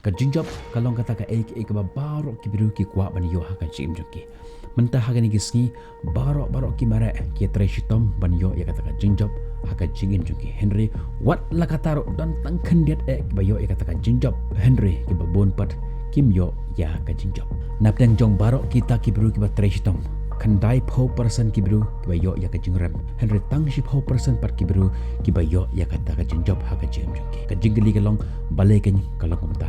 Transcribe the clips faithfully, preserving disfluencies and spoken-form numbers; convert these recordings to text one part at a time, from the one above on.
Ka jingjop ka long kata kaei kaei kaba baroh ki briew ki kwah ban ïoh ha ka jingim jong ki. Mynta ha kine ki sngi baroh baroh ki mareh ki trei shitom ban ïoh ïa kata ka jingjop ha ka jingim jong ki. Hynrei wat la katta ruh don tang khyndiat eh kiba ïoh ïa kata ka jingjop. Hynrei kiba bun pat kim ïoh ïa ka jingjop. Napdeng jong baroh kita ki briew kiba trei shitom, khyndai phew percent ki briew kiba ïoh ïa ka jingrem. Hynrei tang shi phew percent pat ki briew kiba ïoh ïa kata ka jingjop ha ka jingim jong ki. Ka jingkylli ka long, balei keiñ ka long kumta?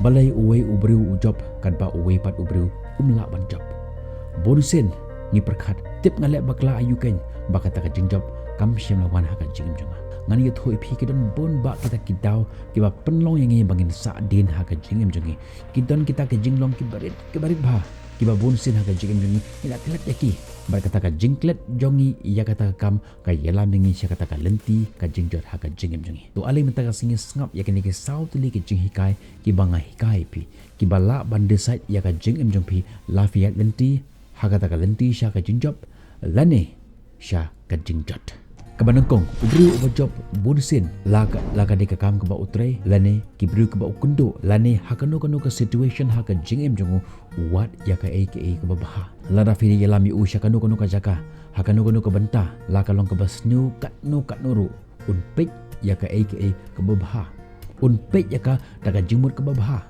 Balei uwei u briew u jop katba uwei pat u briew um lah ban jop? Bun sien ngi pyrkhat, tip nga leh bakla aïu keiñ ba kata ka jingjop kam shym la wan ha ka jingim jong nga. Ngan ïathuh ïa phi, ki don bun bah kita ki daw kiba pynlong ïa ngi ba ngin sah dien ha ka jingim jong ngi. Ki don kita ki jinglong kiba rit kiba rit bha kiba bun sien ha ka jingim jong ngi ngi la klet ïa ki. Bad kata ka jingklet jong ngi ïa kata ka kam ka ïalam ïa ngi sha kata ka lynti ka jingjot ha ka jingim jong ngi. To ale mynta ka sngi sngap ïa kine ki saw tylli ki jinghikai kiba nga hikai ïa phi, kiba lah ban decide ïa ka jingim jong phi, la phi ïaid lynti ha kata ka lynti sha ka jingjop lane sha ka jingjot. Kaba nyngkong, u briew uba jop bun sien, la ka, la ka dei ka kam kaba u trei lane ki briew kiba u kynduh lane ha kano kano ka situation ha ka jingim jong u, u wad ïa kaei kaei kaba bha. Lada phi ïalam ïa u sha kano kano ka jaka ha kano kano ka bynta, la ka long kaba sniew katno katno ruh, un peit ïa kaei kaei kaba bha. Un peit ïa ka da ka jingmut kaba bha.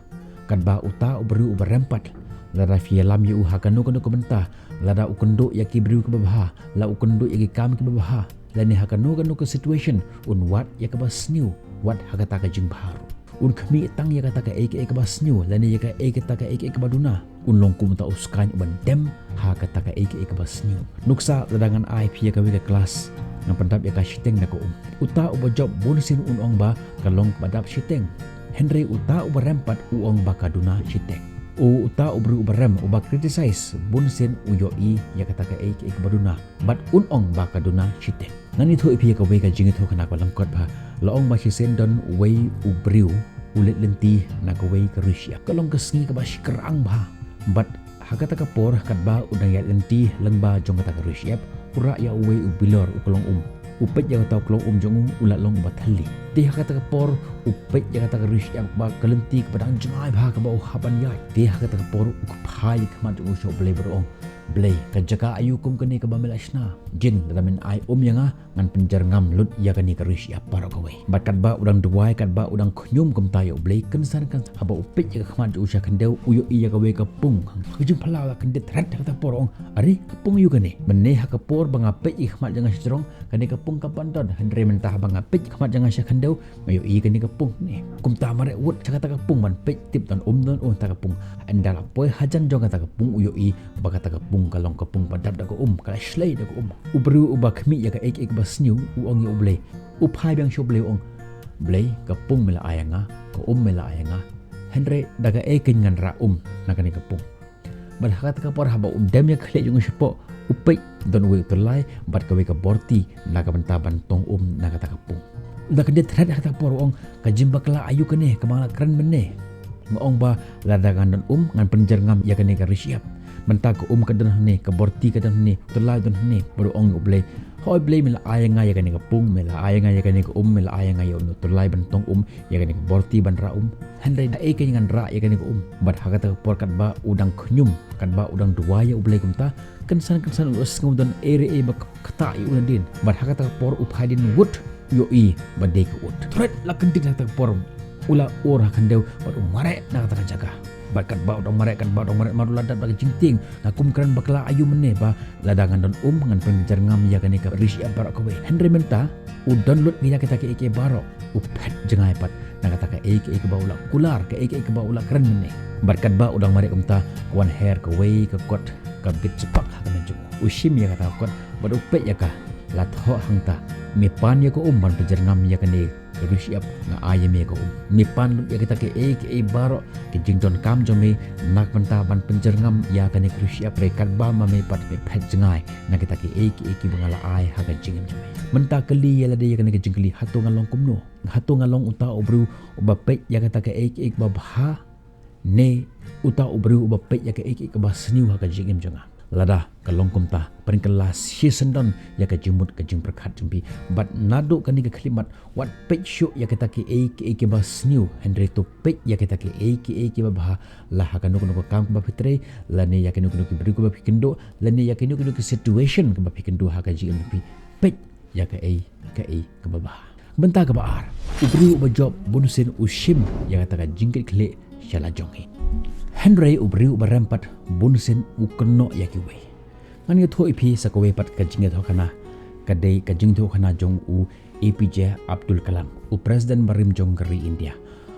Katba uta u briew uba rem pat, lada phi ïalam ïa u ha kano kano ka bynta, lada u kynduh ïa ki briew kiba bha, la u kynduh ïa ki kam kiba bha, lane ha kano kano ka situation, un wad ïa kaba sniew, wat ha kata ka jingbha ruh. Un khmih tang ïa kata kaei kaei kaba sniew lane ïa kaei kata kaei kaei kaba duna. Un long kum uta u skaiñ uban dem ha kata kaei kaei kaba sniew. Nuksa, lada ngan ai phi ïa kawei ka klas, ngan pyndap ïa ka shiteng da ka um. Uta uba jop bun sien un ong ba ka long kaba dap shiteng. Hynrei uta uba rem pat u ong ba ka duna shiteng. U, uta u briew uba rem, uba criticize, bun sien u ïohi ïa kata kaei kaei kaba duna bad un ong ba ka duna shiteng. Ngan ïathuh ïa phi ïa kawei ka jingïathuhkhana kaba lyngkot bha. La ong ba shisien don uwei u briew u leit lynti na kawei ka rishyiap. Ka long ka sngi kaba shynrang bha. Bad ha kata ka por katba u dang ïaid lynti lyngba jong kata ka rishyiap, u rah ïa uwei u bilor u klong um. U peit ïa kata u klong um jong u, u la long uba thylli. Te ha kata ka por u peit ïa kata ka rishyiap ba ka lynti kaba dang jngai bha kaba u hap ban ïaid. Te ha kata ka por u kphai ïa ka khmat jong u sha U Blei bad u ong, Blei, ka jaka aïu kum kane kaba me la shna? Jin, lada men ai um ïa nga, ngan pynjyrngam lut ïa kane ka rishyiap baroh kawei. Bad katba u dang duwai, katba u dang khñium kumta ïa U Blei, kynsan kynsan haba u peit ïa ka khmat jong u sha khyndew, u ïohi ïa kawei ka pung. Ha ka jingphyllaw la kyndit rit ha kata ka por, u ong, are, ka pung aïu kane? Mynne ha ka por ba nga peit ïa ka khmat jong nga sha jrong, kane ka pung kam pat don. Hynrei mynta haba nga peit ïa ka khmat jong nga sha khyndew, nga ïohi kane ka pung ne. Kumta mareh wut sha kata ka pung ban peit, tip don um, don um ha kata ka pung. Ynda la poi hajan jong kata ka pung u ïohi ba kata ka pung ka long ka pung ba dap da ka um, ka la shlei da ka um. U briew uba khmih ïa kaei kaei kaba sniew u ong ïa U Blei. U phai biang sha U Blei u ong, Blei, ka pung me la ai ïa nga, ka um me la ai ïa nga. Hynrei da kaei keiñ ngan rah um na kane ka pung? Bad ha kata ka por haba u dem ïa ka khlieh jong u shapoh, u peit don uwei u tyllai bad kawei ka borti na ka bynta ban tong um na kata ka pung. U da kyndit rit ha kata ka por u ong, ka jingbakla aïu kane kaba nga la kren mynne? Nga ong ba lada ngan don um ngan pynjyrngam ïa kane ka rishyiap. Mynta ka um ka don hangne, ka borti ka don hangne, u tyllai don hangne. Bad u ong ïa U Blei, hooid Blei, me la ai ïa nga ïa kane ka pung, me la ai ïa nga ïa kane ka um, me la ai ïa nga ïa une u tyllai ban tong um, ïa kane ka borti ban rah um. Hynrei da kaei keiñ ngan rah ïa kane ka um? Bad ha kata ka por katba u dang khñium, katba u dang duwai ïa U Blei kumta, kynsan kynsan u la sngew don ei re ei ba ktah ïa u nadien. Bad ha kata ka por u phai dien wut, u ïohi ba dei ka ut. Rit la kyndit ha kata ka por, u la ur ha khyndew bad u mareh na kata ka jaka. Bad katba u dang mareh, katba u dang mareh, mar u la dap da ka jingtieng, nga kum kren bakla aïu mynne ba lada ngan don um ngan pynjyrngam ïa kane ka rishyiap baroh kawei. Hynrei mynta u don lut ïa kita kiei kiei baroh, u phet jngai pat na kata kaei kaei kaba u la kular, kaei kaei kaba u la kren mynne. Bad katba u dang mareh kumta, ka wan her kawei ka kot ka bit shaphang ha ka mejong. U shim ïa kata ka kot bad u peit ïa ka, la thoh hangta, me pan ïa ka um ban pynjyrngam ïa kane ka rishyiap, nga ai ïa me ka um. Me pan lut ïa kita kiei kiei baroh ki jingdonkam jong me na ka bynta ban pynjyrngam ïa kane ka rishyiap, hynrei katba ma me pat me phet jngai na kita kiei kiei kiba nga la ai ha ka jingim jong me. Mynta kylli ïa lade ïa kane ka jingkylli, hato nga long kumno? Hato nga long uta u briew uba peit ïa kata kaei kaei kaba bha, ne uta u briew uba peit ïa kaei kaei kaba sniew ha ka jingim jong nga? Lada ka long kumta, pynkylla shisyndon ïa ka jingmut ka jingpyrkhat jong phi. Bad naduh kane ka khyllipmat, wat peit shuh ïa kita kiei kiei kiba sniew, hynrei to peit ïa kita kiei kiei kiba bha, la ha kano kano ka kam kaba phi trei, lane ïa kano kano ki briew kiba phi kynduh, lane ïa kano kano ki situation kaba phi kynduh ha ka jingim jong phi. Peit ïa kaei kaei kaba bha. Bynta kaba ar, u briew uba jop bunsien u shim ïa kata ka jingkitkhlieh sha la jong hi. Hynrei u briew uba rem pat bunsien u kynnoh ïa kiwei. Ngan ïathuh ïa phi sa kawei pat ka jingïathuhkhana, ka dei ka jingïathuhkhana jong u A P J Abdul Kalam, u President barim jong ka ri India.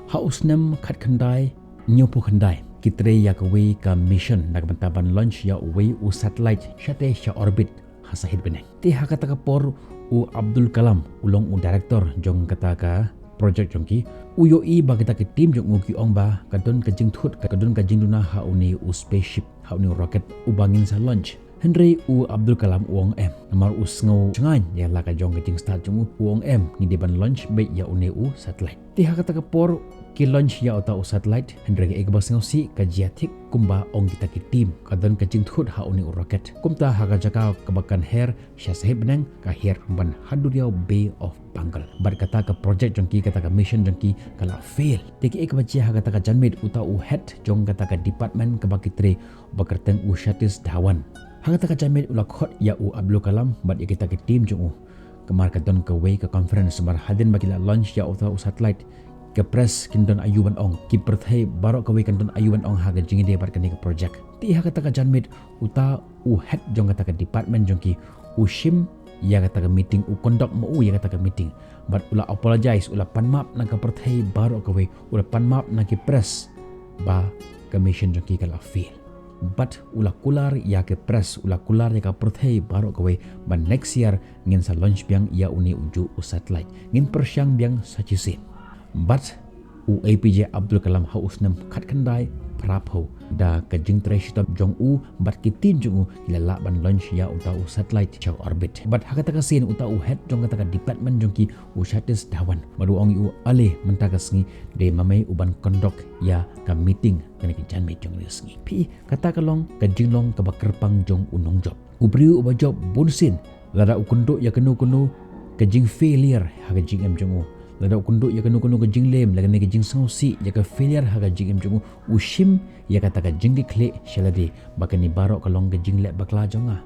Ha u snem khatkhyndai hynñiewphew khyndai, ki trei ïa kawei ka mission na ka bynta ban launch ïa uwei u satellite shatei sha orbit ha sahit bneng. Te ha kata ka por u Abdul Kalam u long u director jong kata ka project jong ki. U ïohi ba kita ki team jong u ki ong ba ka don ka jingthut, ka don ka jingduna ha une u spaceship, ha une u rocket uba ngin sa launch. Hynrei u Abdul Kalam u ong em, namar u sngew jngai ïa la ka jong ka jingstad jong u, u ong em, ngi dei ban launch beit ïa une u satellite. Te ha kata ka por ki launch ïa uta u satellite, hynrei kaei kaba sngewsih, ka jia thik kumba ong kita ki team, ka don ka jingthut ha une u rocket. Kumta ha ka jaka kaba kan her sha sahit bneng, ka her ban ha duriaw Bay of Bengal. Bad kata ka project jong ki, kata ka mission jong ki ka la fail. Te kaei kaba jia ha kata ka janmiet, uta u head jong kata ka department kaba ki trei, ba kyrteng u Satish Dhawan, ha kata ka janmiet u la khot ïa u Abdul Kalam bad ïa kita ki team jong u. Namar ka don kawei ka conference, namar hadien ba ki la launch ïa uta u satellite, ka press kin don aïu ban ong, ki pyrthei baroh kawei kan don aïu ban ong ha ka jingïadei bad kane ka project. Te ha kata ka janmiet uta u head jong kata ka department jong ki u shim ïa kata ka meeting, u conduct ma u ïa kata ka meeting. Bad u la apologize, u la pan map na ka pyrthei baroh kawei, u la pan map na ki press ba ka mission jong ki ka la fail. Bad u la kular ïa ki press, u la kular ïa ka pyrthei baroh kawei ba next year ngin sa launch biang ïa une ujuh u satellite. Ngin pyrshang biang sa shisien. Bad u A P J Abdul Kalam ha u snem khatkhyndai phraphew, da ka jingtrei shitom jong u bad ki team jong u, ki la lah ban launch ïa uta u satellite sha orbit. Bad ha kata ka sien uta u head jong kata ka department jong ki, u Satish Dhawan, bad u ong ïa u, ale mynta ka sngi dei ma me u ban conduct ïa ka meeting kane ka janmiet jong kane ka sngi. Phi, kata ka long ka jinglong kaba kyrpang jong u nongjop. U briew uba jop bunsien, lada u kynduh ïa kano kano ka jingfailure ha ka jingim jong u, lada u kynduh ïa kano kano ka jinglem, lane ka jingsngewsih, ïa ka failure ha ka jingim jong u, u shim ïa kata ka jingkitkhlieh sha lade ba kane baroh ka long ka jingleh bakla jong nga.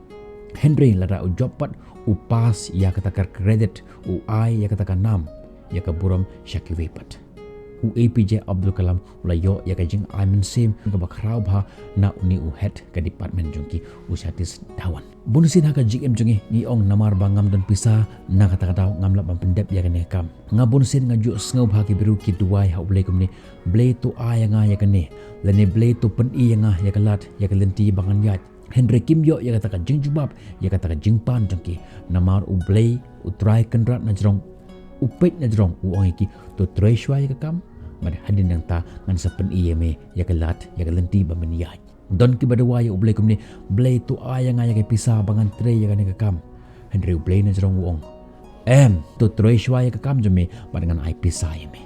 Hynrei lada u jop pat, u pass ïa kata ka credit, u ai ïa kata ka nam, ïa ka burom sha kiwei pat. U A P J Abdul Kalam u la ïoh ïa ka jingai mynsiem kaba khraw bha na une u head ka department jong ki, u Satish Dhawan. Bunsien ha ka jingim jong ngi, ngi ong namar ba ngam don pisa, na kata ka daw ngam lah ban pyndep ïa kane ka kam. Nga bunsien nga ju sngew bha ki briew ki duwai ha U Blei kumne, Blei to ai ïa nga ïa kane, lane Blei to pyni ïa nga ïa ka lad, ïa ka lynti ba ngan ïaid. Hynrei kim ïoh ïa kata ka jingjubab, ïa kata ka jingpan jong ki. Namar U Blei, U Trai Kynrad na jrong, u peit na jrong, u ong ïa ki, to trei shuwa ïa ka kam, bad hadien nangta ngan sa pyni ïa me ïa ka lad, ïa ka lynti ba men ïaid. Don kiba duwai ïa U Blei kumne, Blei to ai ïa nga ïa ka pisa ba ngan trei ïa kane ka kam. Hynrei U Blei na jrong u ong, em, to trei shuwa ïa ka kam jong me, bad ngan ai pisa ïa me.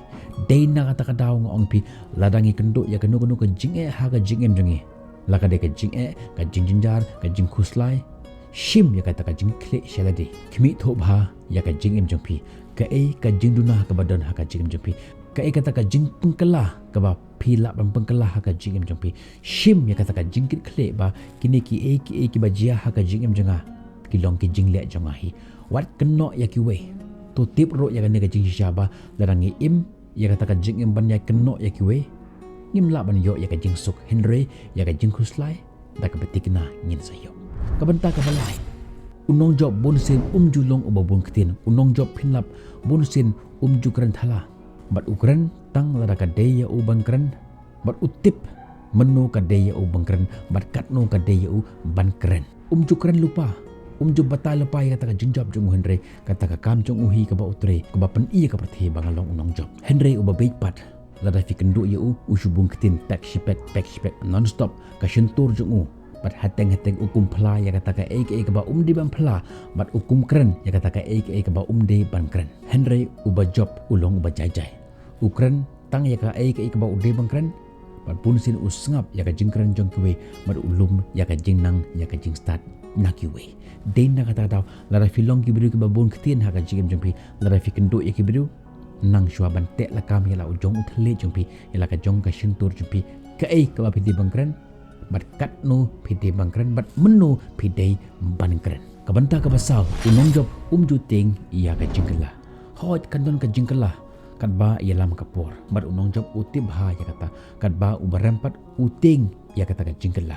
Dei na kata ka daw nga ong ïa phi, lada ngi kynduh ïa kano kano ka jingeh ha ka jingim jong ngi, la ka dei ka jingeh, ka jingjynjar, ka jingkhuslai, shim ïa kata ka jingkitkhlieh sha lade. Khmih thuh bha ïa ka jingim jong phi. Kaei ka jingduna kaba don ha ka jingim jong phi? Kaei kata ka jingpynkylla kaba phi lah ban pynkylla ha ka jingim jong phi? Shim ïa kata ka jingkitkhlieh ba kine kiei kiei kiba jia ha ka jingim jong nga ki long ki jingleh jong nga hi. Wat kynnoh ïa kiwei. To tip ruh ïa kane ka jingshisha ba lada ngi im ïa kata ka jingim ban ïa kynnoh ïa kiwei, ngim lah ban ïoh ïa ka jingsuk, hynrei ïa ka jingkhuslai da kaba thikna ngin sa ïoh. Ka bynta kaba lai, u nongjop bunsien um ju long uba bun ktien. U nongjop pynlap bunsien um ju kren thala. Bad u kren tang lada ka dei ïa u ban kren, bad u tip mynno ka dei ïa u ban kren, bad katno ka dei ïa u ban kren. Um ju kren lypa, um ju batai lypa ïa kata ka jingjop jong u, hynrei kata ka kam jong u hi kaba u trei, kaba pyni ïa ka pyrthei ba nga long u nongjop. Hynrei uba bieit pat, lada phi kynduh ïa u, u shu bun ktien pek shi pek, pek shi pek, non stop, ka shyntur jong u. Bad hateng hateng u kum phla ïa kata kaei kaei kaba um dei ban phla, bad u kum kren ïa kata kaei kaei kaba um dei ban kren. Hynrei uba jop u long uba jai jai. U kren tang ïa kaei kaei kaba u dei ban kren, Bad bunsien u sngap ïa ka jingkren jong kiwei bad u lum ïa ka jingnang ïa ka jingstad na kiwei. Dei na kata ka daw, lada phi long ki briew kiba bun ktien ha ka jingim jong phi, lada phi kynduh ïa ki briew, nang shuwa ban teh lakam ïa la u jong u thylliej jong phi, ïa la ka jong ka shyntur jong phi, kaei kaba phi dei ban kren, bad katno phi dei ban kren, bad mynno phi dei ban kren. Ka bynta kaba saw, u nongjop um ju tieng ïa ka jingkylla. Hooid, kan don ka jingkylla katba ïalam ka por, bad u nongjop u tip bha ïa kata katba u barem pat u tieng ïa kata ka jingkylla.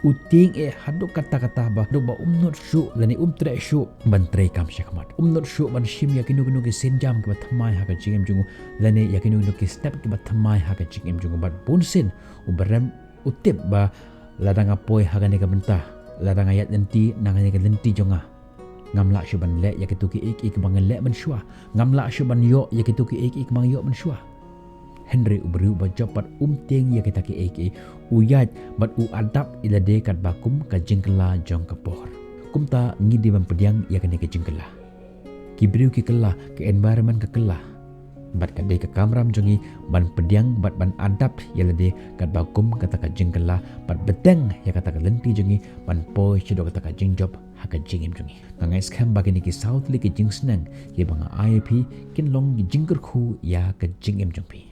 U tieng eh haduh katta katta ba, haduh ba um nud shuh lane um treh shuh ban trei kam shakhmat. Um nud shuh ban shim ïa kino kino ki sienjam kiba thymmai ha ka jingim jong u, lane ïa kino kino ki step kiba thymmai ha ka jingim jong u. Bad bunsien u barem u tip ba lada nga poi ha kane ka bynta, lada nga ïaid lynti na kane ka lynti jong nga, ngam lah shuh ban leh ïa kito kiei kiei kiba nga leh mynshuwa. Ngam lah shuh ban ïoh ïa kito kiei kiei kiba nga ïoh mynshuwa. Hynrei u briew ba jop pat um tieng ïa kita kiei kiei, u ïaid bad u adapt ïa lade katba kum ka jingkylla jong ka por. Kumta ngi dei ban pdiang ïa kane ka jingkylla. Ki briew ki kylla, ka environment ka kylla. Bad ka dei ka kamram jong ngi ban pdiang bad ban adapt ïa lade katba kum kata ka jingkylla, bad bteng ïa kata ka lynti jong ngi ban poi shaduh kata ka jingjop ha ka jingim jong ngi. Nga ngeit skhem ba kine ki saw tylli ki jingsneng kiba nga ai ïa phi kin long ki jingkyrkhu ïa ka jingim jong phi.